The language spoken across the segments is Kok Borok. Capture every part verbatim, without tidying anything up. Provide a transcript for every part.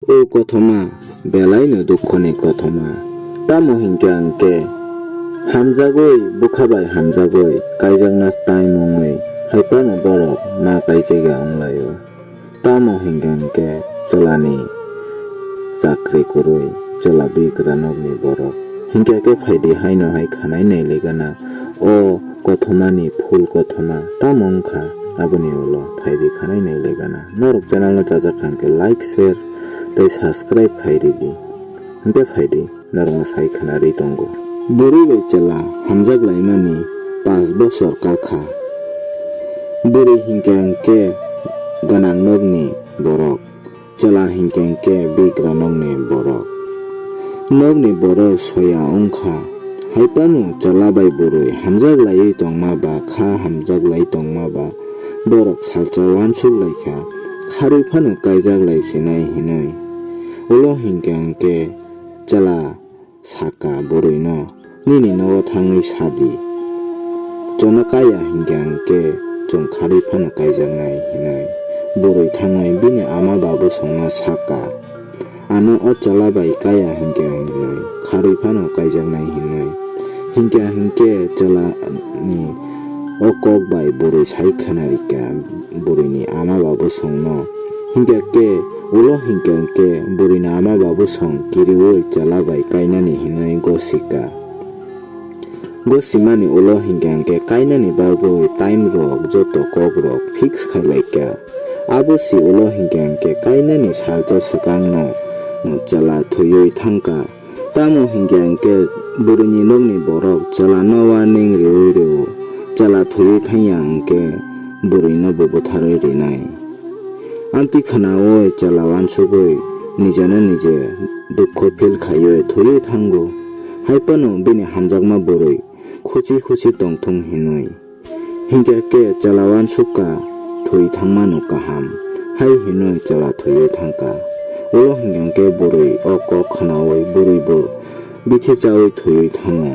O kothoma, belaino dukhoni kothoma. Tamo hinkhe angkhe, hamjagwi, bwkha bai hamjagwi, kaijakna time wngwi, hai phano borok ma kaijakya wnglaio. Tamo hinkhe angkhe, chwlani chakri kwrwi, chwla bigra nokni borok. Hinkhe khe phaidi haino hai khanai nailaigana, o kothomani full kothoma tamo wngkha, aboni ulo phaidi khanai nailaigana. Norok channel no chajak kha hwnkhe like, share tei subscribe khai ridi. Hwnkhe phaidi norokno sai khwnarwi tongo. Bwrwi bai chwla hamjak laimani pash bosor kakha. Bwrwi hinkhe hwnkhe gwnang nokni borok. Chwla hinkhe hwnkhe bigra nokni borok. Nokni borok soya wngkha. Hai phano chwla bai bwrwi hamjak laiwi tongma ba kha hamjak lai tongma ba borok salsa uansuk lai kha. Kharwi phano kaijak lai sinai hinwi. Ulo hinkhe hwnkhe chwla saka bwrwino, "Nini nogo thangwi sadi. Chwngno kaya hinkhe hwnkhe chwng kharwi phano kaijaknai," hinwi bwrwi thangwi bini ama babu songno saka. Ano o chwla bai kaya hinkhe hinwi kharwi phano kaijaknai hinwi. Hinkhe hinkhe chwlani o kok bai bwrwi sai khwnarikha bwrwini ama babu songno. Hinkhe khe ulo hinkhe khe bwrwini ama babu song kiriui chwla bai kainani hinwi gosika. Gosimani ulo hinkhe hwnkhe kainani bagwi time rok joto kok rok fix khai lai kha. Abo si ulo hinkhe hwnkhe kainani salsa swkang no chwla thwiwi thang kha. Tamo hinkhe hwnkhe bwrwini nokni borok chwla no warning riwi rwo. Chwla thwiwi thang ya hwnkhe bwrwi no bo butharwi rinai. Amtwi khwnaui chwla uansugwi nijeno nije dukho feel khaiwi thwiwi thango. Hai phano bini hamjakma bwrwi khuchi khuchi tongthung hinwi. Hinkhe khe chwla uansuk kha thwi thangmano kaham hai hinwi chwla thwiwi thang kha. Ulo hinkhe khe bwrwi o kok khwnaui bwrwi bo bithi chaui thwiwi thango.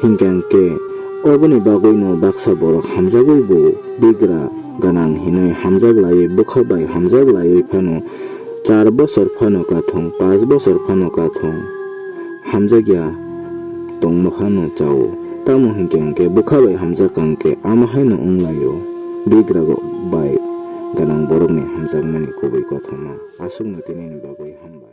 Hinkhe hwnkhe oboni bagwino baksa borok hamjagwi bo bigra gwnang hinwi hamjak laiwi bwkha bai hamjak laiwi phano char bosor phano kathung, pash bosor phano kathung hamjakya tongma phano chao. Tamo hinkhe hwnkhe bwkha bai hamjak kha hwnkhe ama haino wnglaio bigra bai gwnang borokni hamjakmani kubui kothoma. Aswkno tinini bagwi hambai.